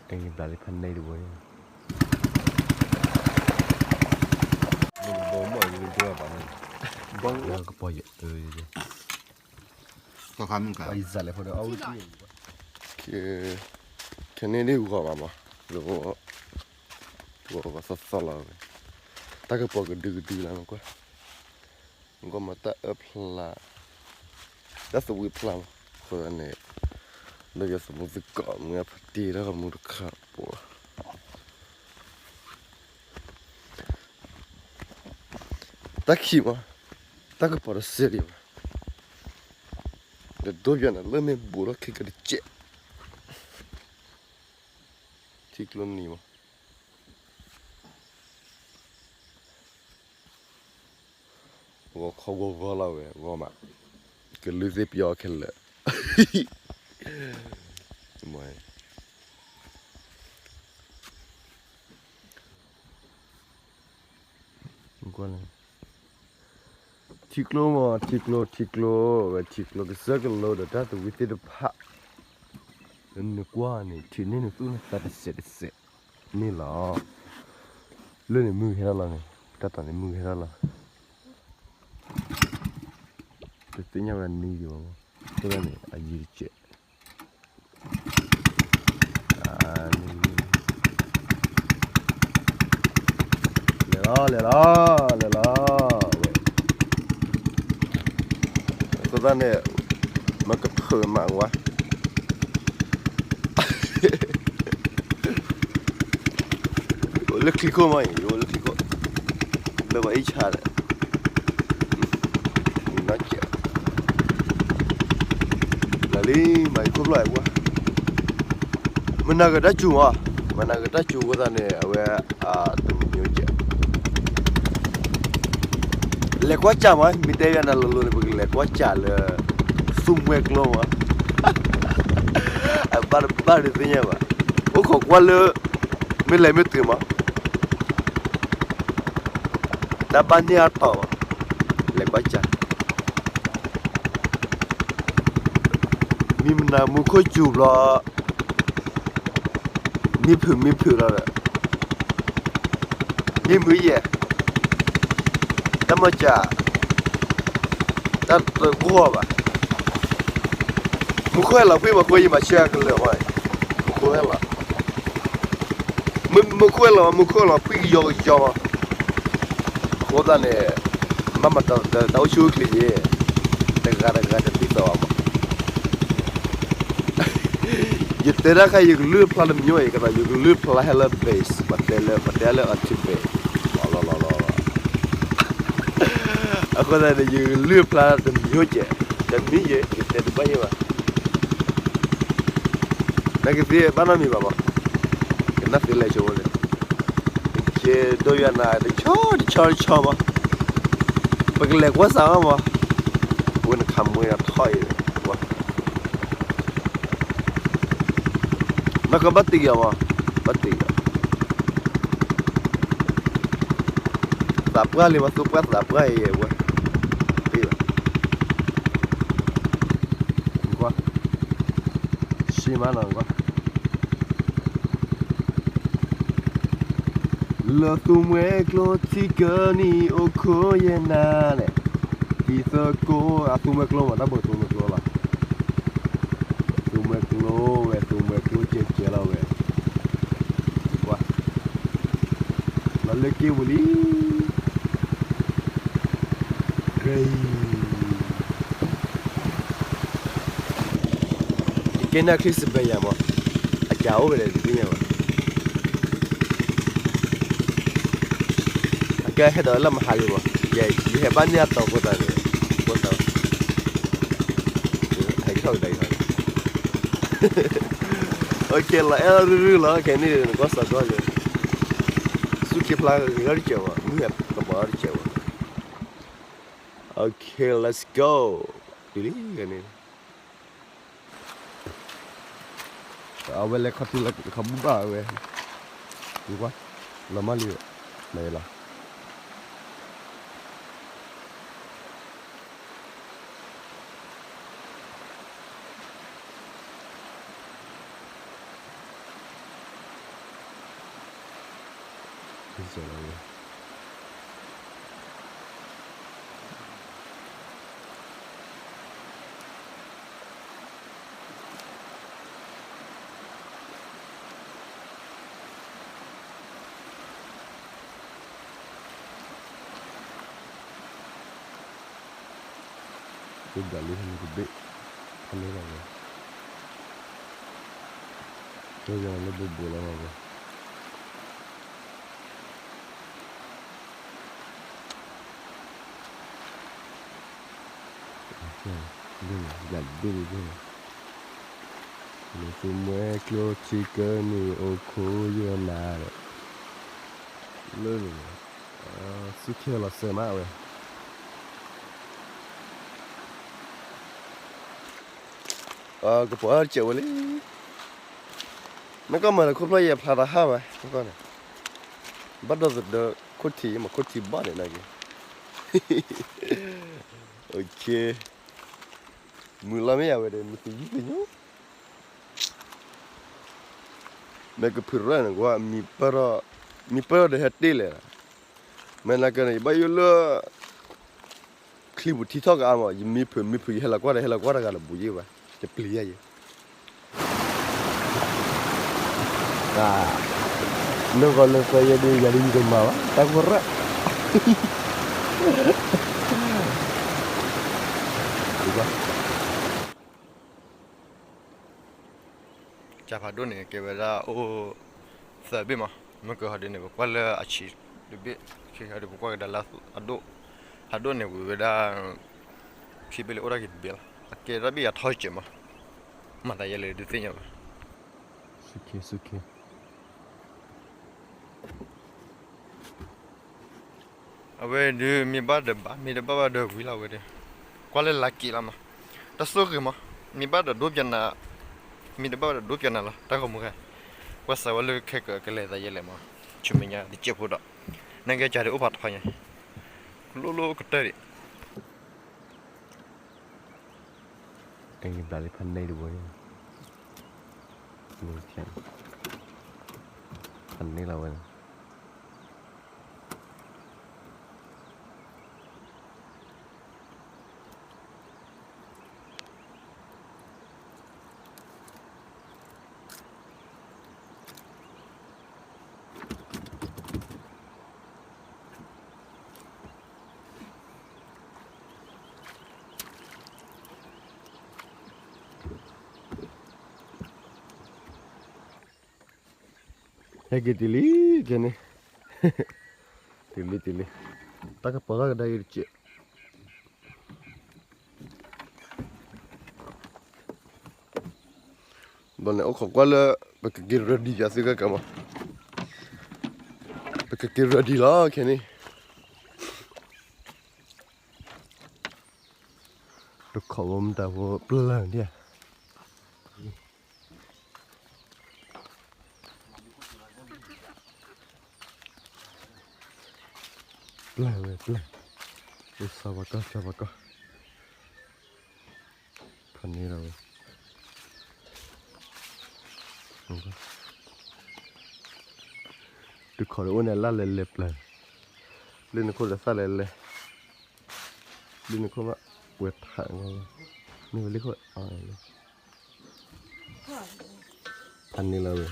ကဘျးလၢဖးန့ၢ်တဝဲ, ဘီမီၢ်ယဘၣ်န့ၣ်, ဘီကပီၤယဲ, ယစးလဲၤဖိဒီးအဝဲ, ခဲန့ၣ်ဒ်ဂီၤဘၣ်မး, ဂီၤဂီၤသီသီလီၤဝဲ, တၢ်ကပီၤကဒုကဒုလီၤမးကွၢ်, ဂီၤမးတၢ်အၢဖျါ, တၢ်သဝံဖျါမး, အဃိသတးန့ၣ်, ဒီးယသးမူသကိးမုၢ်ဖးတ့ၢ်တၢ်မူတခါပှၤ တၢ်ခံးမး, တၢ်ကပီၤတစဲးဒံးဘၣ်, ဒီးဒိယွၤန့ၣ်လၢမ့ၢ်ဘူးထီၣ်ခဲကတစဲး, ထံကျိနံၤမး, ဂီၤခီဂီၤဂီၤလီၤဝဲ ဂီၤမး, ကလုၢ်သ့ၣ်ပယီၤခဲလၢာ်, ထံကျိမး ထံကျိ ထံကျိ ဝဲထံကျိကစၢၢ်ကလိဒီးတၢ်သဝံသ့ၣ်တဖၣ်, နကွၢ်န့ၣ် ထံန့ၢ်နသူၣ်နသးတစဲးတစဲးန့ၣ်လီၤ, လၢန့ၣ်မုၢ်ဟဲထီၣ်လီၤန့ၣ်, တၢ်တီၤန့ၣ်မုၢ်ဟဲထီၣ်လီၤ, တသ့ၣ်ညါဝဲနံၤဒံးဘၣ်, အဃိသတးန့ၣ် အယံၤတစဲး လဲၤလီၤ လဲၤလီၤ လဲၤလီၤဝဲ, အဃိသတးန့ၣ် မ့ၢ်ကဖုးမးဝဲ အိၣ်လၢချံခိၣ်မးအံၤ ယအိၣ်လၢချံခိၣ်, လၢပှၤအံၣ်ဆါဒီး, နီၢ်ကဲး, လၢလံ မၤက့ၤခိၣ်ဖျီၣ်အံၤကွၢ်, မနၤကတၢ်စူၤမး, မနၤကတၢ်စူၤအဃိသတးန့ၣ် အဝဲ တမံၤကဲး လဲၤကွၢ်စၢ်မး မ့ၢ်တဲယၤနၤလိၤလိၤန့ၣ် ပကလဲၤကွၢ်စၢ်လၢ သူမှဲကျိမး, အဘၣ်တဘၣ်ဒုးသ့ၣ်ညါဘၣ်, အိၣ်ခိးကွၢ်လၢ မ့ၢ်လဲၤမ့ၢ်တုၤမး, တၢ်ဘၣ်န့ၢ်အတီၢ်မး, လဲၤကွၢ်စၢ်, မ့ၢ်မနၤမူခိၣ်စူၤဘျီ မ့ၢ်ဖုးမ့ၢ်ဖုးလီၤဒီး, မ့ၢ်မုာ်ယဲၢ်, တၢ်မၤစၢ်, တၢ်တဂီၢ်ဘၣ်, မူခိၣ်ဟဲလီၤဖှံမး ဃိယမၤဆၢကလၢာ်မး, မူခိၣ်ဟဲလီၤ, မူခိၣ်ဟဲလီၤ မူခိၣ်ဟဲလီၤဖှံကယီကယီမး, အဃိသတးန့ၣ် မ့ၢ်မၤတၢ်အိၣ်ဆူၣ်အိၣ်ချ့ယဲၢ်, တဂၤတဂၤတသံသိးဘၣ်မး ယတဲတၢ်ခါယကလုၢ်ဖျါတမံၤအံၤ ကသးယကလုၢ်ဖျါဟဲလၢ base ပတဲလၢ ပတဲလၢ အထံ base လီၤလီၤလီၤလီၤလီၤ အဃိသတးန့ၣ် ယကလုၢ်ဖျါတမံၤကဲး, တမံၤယဲၢ် ယတဲတဘၣ်ယဲၢ်ဘၣ်, နကသ့ဘၣ်နီတမံၤဘၣ်မး, ကနၣ်သ့လဲၤဆိဝဲန့ၣ်, ယဒိယွၤနၤတဆီတဆီတဆီမး, ပကလဲၤကွၢ်စၢ်မးမး, ဝဲနခးမွဲအထီၣ်အံၤ, နီၢ်ကီၢ်ဘၣ်တ့ၢ်အီၤမး, ဘၣ်တ့ၢ်အီၤ, သးပှၢ်လံမး သူပှၢ်သးပှၢ်အံၤဝဲ, တ့ၢ်လီၤ, ကွၢ်, ဆံမးနီၤကွၢ် လၢသူမှဲကျိထံကၢနံၤအိၣ်ခိးယဲၢ်နၤန့ၣ်, တံၤသကိး အသူမှဲကျိမး တၢ်ဘိသူမှဲကျိလီၤ, သူမှဲကျိဝဲ သူမှဲကျိကဲကဲလီၤဝဲ, ကွၢ်, လီၤလၢက့ၤဝံၤလံ ယကဲနၢ်ချံစဘဲယၤမး, အကအိၣ်ဝဲဒၣ်တသ့ၣ်ညါဘၣ်, အကဟဲဒီးလၢမဟါလံမး, ယဟဲဘၣ်န့ၢ်အတီၤဖိသးန့ၣ်, ဖိသး, ဟဲကထီၣ်ကဒါကထီၣ်, လီၤအဲၣ်လီၤရုရုလီၤ ခဲန့ၣ်နကွၢ်စ့ၢ်ကီး, ဆူၣ်ခ့ဖျါဂ့ၤထီၣ်တစဲးဘၣ်, မုၢ်ဟဲကပီၤထီၣ်တစဲးဘၣ်, OK let's go, တုၤလံန့ၣ် အဝဲလဲၤခီထံလီၤခီဘူၣ်ဘၣ်ဝဲ, ကွၢ်, လီၤမၢ်လံ, မၤယလီၤ, ယဲလီၤဝဲ ဘၣ်လံဟဲန့ၣ်တဘ့ၣ် ဖဲန့ၣ်လီၤဝဲ ကဲယလၢဘိဘိလီၤဝဲ ဒ်န့ၣ် ယၤဒ်န့ၣ်ဒ်န့ၣ် နသုမွဲကျိထံကၢနုာ်အိၣ်ခိယမၤဒီး လၢန့ၣ် စူၢ်ခ့လီၤစဲးမးဝဲ ကပီၤတစဲးဝဲလံ နကမၤလၢခိၣ်ဖျီၣ်ယဲဖျါတဟါဘၣ် နကီၢ်န့ၣ် ဘၣ်ဒီးသဒၢခိၣ်ထံး မ့ၢ်ခိၣ်ထံးဘၣ်န့ၣ်နာ်က့ မုာ်လီၤမ့ၢ်ယၤဝဲဒီး မုာ်သယုၢ်သညိ မ့ၢ်ကဖုးရဲၣ်န့ၣ်ကွၢ် မံပၢၢ်ထီၣ်ဒီးဟဲတ့ၢ်လဲၣ်, မ့ၢ်နာ်က့န့ၣ် ယဘၣ်ယိၣ်လၢ ချံပူၤထံထီၣ်ကအါမး, ယမံဖုးမံဖုး ယဟဲလီၤကွၢ်ဒီးဟဲလီၤကွၢ်တဂၤလၢၤ ဘူးယ့ၢ်ဘၣ်, ယပျံၤယၤယဲ နီၢ်ကီၢ်လၢသၢယဲၢ်ဒုး ယၤဒုးယကမၤဘၣ် တၢ်ကရၢ ကၢ်ဖးဒိၣ်န့ၣ် ကဲဝဲဒၣ်အိၣ်သၢဘ့ၣ်မး, မ့ၢ်ကဟီဒုန့ၣ် ပကွၢ်လၢအဆံးတဘ့ၣ်, ဆံးဟီဒု ပကွၢ်ကဒါလၢအဒိၣ်, ဖးဒိၣ်န့ၣ် ဝံၤဝဲဒၣ် ခံဘ့ၣ်လၢအိၣ်တၢ်ဂ့ၤတဘ့ၣ်လီၤ, အကဲတၢ်ဘ့ၣ်ယၤထီၣ်စဲးမး, မၤသးယဲလဲၣ်ဒုးသ့ၣ်ညါဘၣ် ဆူၣ်ခ့ဆူၣ်ခ့ အဝဲဒုး မ့ၢ်ဘၣ်ဒီးဘၣ်, မ့ၢ်တဘၣ်ဘၣ်ဒီးဝံၤလီၤဝဲဒီး, ကွၢ်လၢလၢက့ၤလီၤမး, တၢ်ဆိၣ်ဂ့ၤမး, မ့ၢ်ဘၣ်ဒီးဒိပျနၤ, မ့ၢ်တဘၣ်ဘၣ်ဒီးဒိပျနၤလီၤ တၢ်ဂီၤမူခါ, ကွၢ်စးဝဲလၢခဲကကလဲၤသးယဲလဲၣ်မး, ဆူမဲာ်ညါတစဲးဖိဒီး, နကဲကၢ်ဒုးအိၣ်ဖးထီညါ, ကလိၣ်လိၣ်ကတၢၢ်ဒံး တဘျီလၢဖးန့ၢ်တဘိန့ၣ်, ဖးန့ၢ်လီၤဝဲန့ၣ်, ဟဲက့ၤတုၤလံ, ကဲန့ၣ်, တုၤလံတုၤလံ, တၢ်ကပီၤတၢ်ကဒါအံၤတစဲး ဘၣ်န့ၣ် အိၣ်ခိးကွၢ်လၢ ပကက့ၤရၢဒံးယၤသုကကမး, ပကက့ၤရၢဒံးလီၤခဲန့ၣ်, တခိးဝဲမတၤဖိပျၢ်ဒံးဧါ ပျၢ်ဝဲပျၢ်, အိၣ်စီၤပၤကီၢ်စီၤပၤကီၢ်, ဖးန့ၢ်လီၤဝဲ, တခိးဒီးအိၣ်န့ၣ်လၢလဲၤလဲၤပျၢ်, လၢနခိၣ်ဒီးသၣ်လဲၤလဲၤ, လၢနခိၣ်ဘၣ်, ဝဲထး, မ့ၢ်ဝဲလၢခိၣ် ဖးန့ၢ်လီၤဝဲ,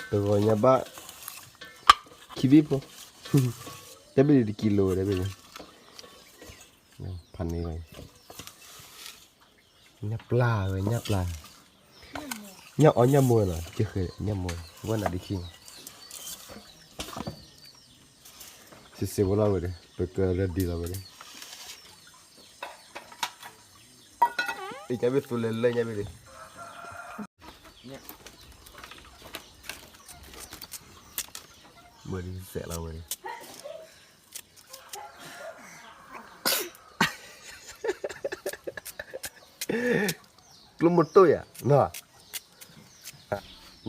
တဂီၤညါဘၣ်, ခံဘ့ၣ်ဖိ, တဘ့ၣ်တကံလိၤဝဲတဘ့ၣ်, ဖးန့ၢ်လီၤ, ညၣ်ပျၢ်ဝဲညၣ်ပျၢ်, ညၣ်အီညၣ်မိၢ်လီၤ, ကဃဲညၣ်မိၢ်, ဝဲနၤဒ်ခံ, စံးစံးဖိလီၤဝဲဒီး ပကရၢဒံးလီၤဝဲဒီး အံၤညါဘ့ၣ်သူလဲၤလဲၢ်ညါဘ့ၣ်ဒံး, ဝဲဒ်စဲးလီၤဝဲဒံး, ကျိမတိၢ်ယၤ, နီၢ်,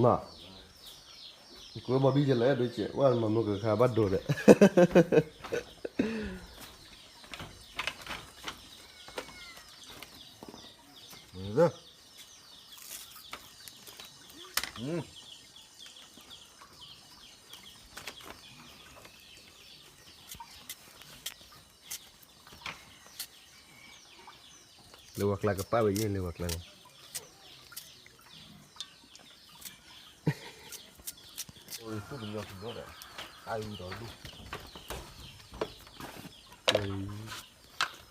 နီၢ်, ကွဲမၤဘံၣ်ယလဲၣ်ဒိးစဲး ဝဲမၤမုၢ်ကခါဘၣ်ဒိးဒီး မ့ၢ်, အ လၢဝဲကျါကပၣ်ဝဲယဲၢ်လၢဝဲကျါန့ၣ်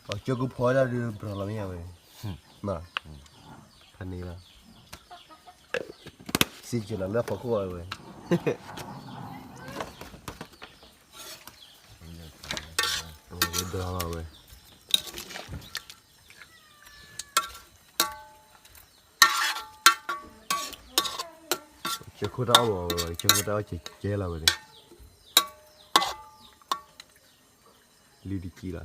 အကၠိကဖီဒၣ်ဒုး ဘြီလီၤမ့ၢ်ယါဝဲ, မ့ၢ်, ဖးန့ၣ်လီၤ, စံၣ်ကၠီၤလီၤလၢဖီခိၣ်အဝဲ, ဝဲဒၢလီၤဝဲ. ကၠိခိၣ်တၢ်အီၣ်မးဝဲ, ကၠိခိၣ်တၢ်အီၣ်ကဲလီၤဝဲန့ၣ်, လံတကံလီၤ,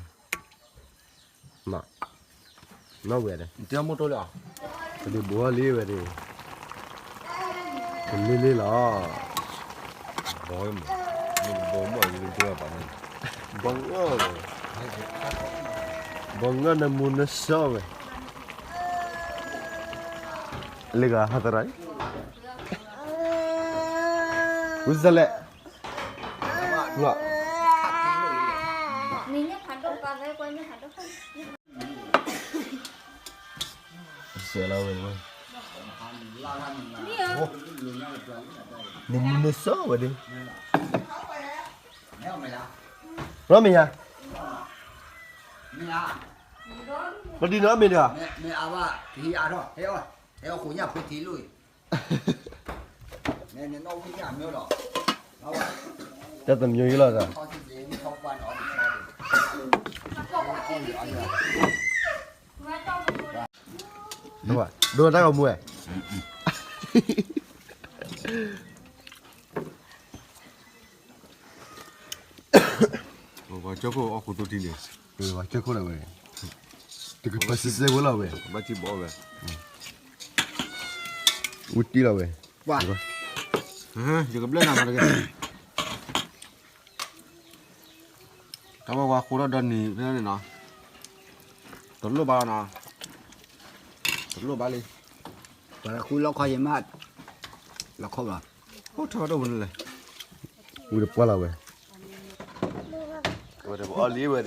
နီၢ်ဝဲဒၣ်, ပဒုးဘိးလံဝဲန့ၣ်, တလ့လ့လီၤ, ဘီမး, ဘီမး, ဘီငီၢ်, ဘီငီၢ်နမူနစီဝဲ, လၢဂၤဟးသရၣ်, ဝံၤစလဲၣ် စဲးလီၤဝဲ, နမူနစီဝဲဒၣ်, ရီမ့ၢ်ယါ, ပဒံနီၢ်မ့ၢ်ဒၣ်, တၢ်တမျိုးကြီးလီၤ, ဒိးတၢ်ကမူဝဲ, ပှၤကၠိခိၣ်အီၣ်ခိၣ်သိတံၢ်န့ၣ်, ပှၤကၠိခိၣ်လၢဝဲ, တကပၤစံးစဲဝဲလီၤဝဲ, ဘၣ်စံးဘီဝဲ, ဝံတံၢ်လီၤဝဲ, ယကဘျဲၣ်နၤမးတက့ၢ်. တၢ်ဝဲဝါဃိထီၣ်ဒီနံၤဖဲန့ၣ်နီၤ, တလိၣ်ဘၣ်နီၤ, တလိၣ်ဘၣ်လံ, ပှၤဃုလီၢ်ခီယမး, လီၢ်ခီဘၣ်, အိၣ်ထီၣ်ဝဲတအိၣ်န့ၣ်လဲၣ်, ဝံတပှၢ်လီၤဝဲ,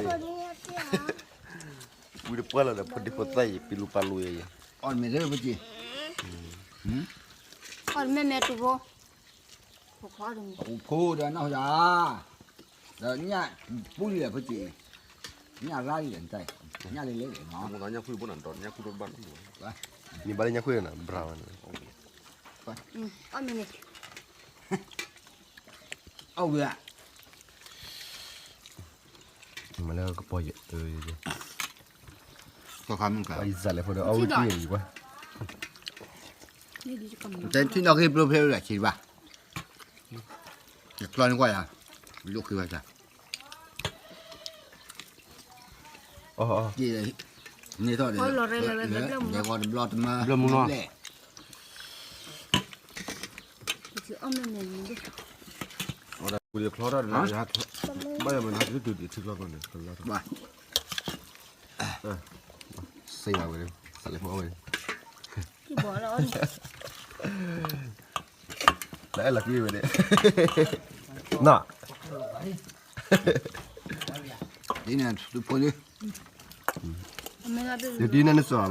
ဝဲတပှၢ်လီၤဒီး ဖိဒံဖိသၣ်ယံၤ ပံလူၤပာ်လူၤယဲ, အီၣ်မ့ၢ်လၢပက့ၤ, အီၣ်မ့ၢ်မဲတူၢ်ဖိ, ဖိဒီးနီၢ်ယၤ, ဒီးညၣ်ပူၤလံလၢပက့ၤ, ညၣ်လါလံလၢ, ညၣ်လဲၤလဲၤလဲၤနီၤ, ညၣ်ဘၣ်လၢညၣ်ခွံၣ်န့ၣ် ဘြၤဝဲန့ၣ်, အီၣ်မ့ၢ်န့ၣ်, အဝဲ, မ့ၢ်လၢကပီၤယဲ, သီခါမုၢ်ကါ, ယစးလဲၤဖိဒီး အီၣ်ဝံၣ်တံၢ်ယံၤကွၢ်, တဲထံၣ်နီၣ်ဂံၢ်ပျိဖဲဝဲဒၣ်ဆံးဘၣ်, ယကျီန့ၢ်ကွၢ်ယၤ, ယအိၣ်ဃ့ဝဲစၢ်, န့ၣ်ထီၣ်ဒီး, လဲၤဂီၤတဘျီတမၢ, ဘျီမူနီၤ, ဝံၤချီထီၣ်ဒီး, ဘၣ်ယၤမ့ၢ်နၤ တုၤတုၤဒံးထံချီကီၢ်န့ၣ်, စဲယၤဝဲ, စးလဲၤဖိအီၣ်ဝဲ, လၢအဲၣ်လီၤကွံဝဲန့ၣ်, နီၢ်, ဒ်န့ၣ်, ယဒ်န့ၣ်နစီၤလီၤ,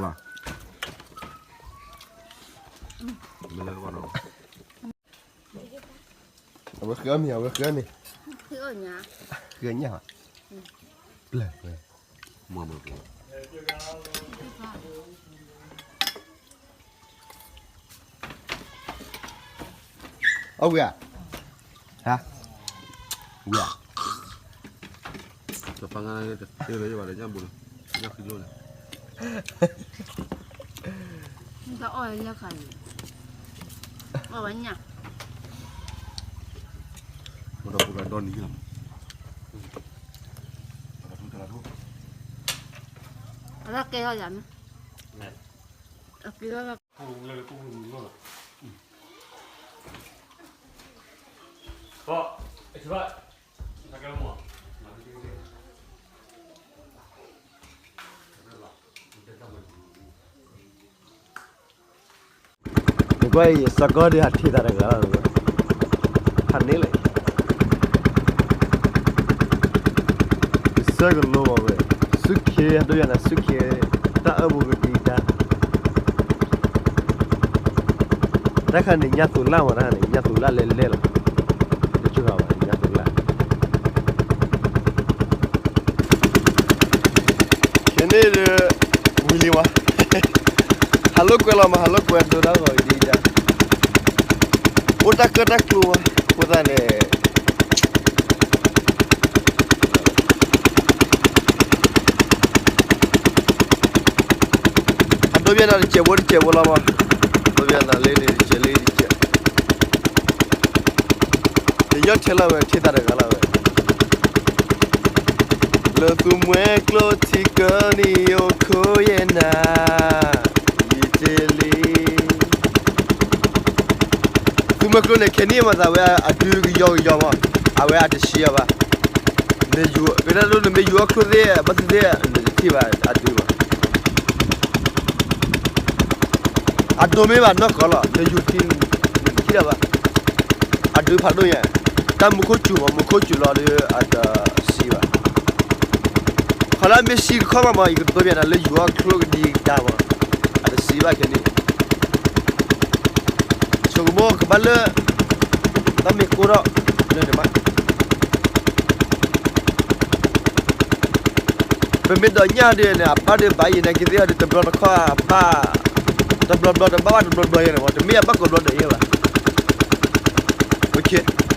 အဝဲဃ့အီၣ်မ့ၤ အဝဲဃ့အီၣ်မ့ၤ, ဃ့အီၣ်ညၣ်, ပျဲၢ်ဝဲ, အီၣ်ဝံၤဧါ, ဟါ, ဝံၤဧါ, တပှၤငါတတဲလၢၤဘၣ်ဒီး ညၣ်ဘူးလီၤ, ညၣ်ဃံလိၣ်န့ၣ်, တအီၣ်လၢခါန့ၣ်, အီၣ်ဝဲညၣ်, မ့ၢ်ဒီးပူၤဒီးဒီနံၤလီၤ, အတၢ်ကဲထီၣ်ယၤမ့ၢ်, အကဲထီၣ်, နကွၢ်အံၤ စီၤကီဒုးဟးထံၣ်တၢ်တဂၤလီၤ, ဟးန့ၢ်လဲၣ်, ကစၢၢ်ကလိဘၣ်ဝဲ, ဆူၣ်ခ့ဟဲဒိၣ်ယၤန့ၣ် ဆူၣ်ခ့, တၢ်အၢပူၤကဒံး တၢ်ခါန့ၣ်ညါသိးလၢ်မး တၢ်ခါန့ၣ် ညါသိးလၢ်လဲၣ်လဲၣ်လီၤ. တကၠိၣ်ဃာ်ဘၣ် ညါသိးလၢ် ခဲန့ၣ်ဒီး ဝံၤလံဝဲ ဟးလိာ်ကွဲလီၤမး ဟးလိာ်ကွဲဒိတၢ်ဂီၤဒ်အံၤဒၣ် အိၣ်တၢ်ကၢၣ်တၢ်ကျိဝဲ အဃိသတးန့ၣ် အဒိပယၤနၤတစဲးဖိတစဲးဖိလီၤမး, ဒိပယၤနၤလၢန့ၣ်တစဲးလၢတစဲး, ယယီၢ်ထဲလီၤဝဲ ထံသးတဂၤလီၤဝဲ, လၢသူမှဲကျိထံကၢနံၤအိၣ်ခိးယဲနၤ, ယံာ်တ့ၢ်လံ သူမှဲကျိန့ၣ် ခဲနံၣ်မၤသးဝဲအဒုကယီကယီမး, အဝဲအတဆံးအီၤဘၣ်, နယူၤ ကဒၣ်ဒိၣ်နမ့ၢ်ယူၤအီၣ်ချိၣ်သ့ၣ် ဘၣ်သ့ၣ်သ့ၣ် နတထံၣ်ဘၣ်အဒုဘၣ်, အဒိမ့ၢ်ဘၣ်နီၢ်ကီၢ်လီၤ နယူၤထံ နတထံၣ်တၢ်ဘၣ်, အဒုဖးဒိၣ်ညါ, တၢ်မူခိၣ်စူၤမး မူခိၣ်စူၤလီၤဒီးအတဆံးဘၣ် ခီလၢအမ့ၢ်ဆံးတခီမးမး ယကဒိပယၤနၤလၢယူၤအီၣ်ချိၣ်ကဒံကဒါမး, အတဆံးဘၣ်ခဲန့ၣ်, ဆိကမိၣ်ကဘၣ်လၢ တၢ်မ့ၢ်ကိၢ်ထီၣ် လၢန့ၣ်မး, ပမ့ၢ်ဒိးညၣ်ဒ်န့ၣ် အပၢ်ဒီးဘၣ်ယံၤနာ်က့သ့ၣ်ဟီဒီး တဘျီတခီၣ်အပၢ်, တဘျီဘျီတဘၣ်ဘၣ်တဘျီဘျီယဲန့ၣ်မး တမ့ၢ်အဘၣ်ကိးဘျီဒၢးယဲဘၣ်, အိၣ်ခ့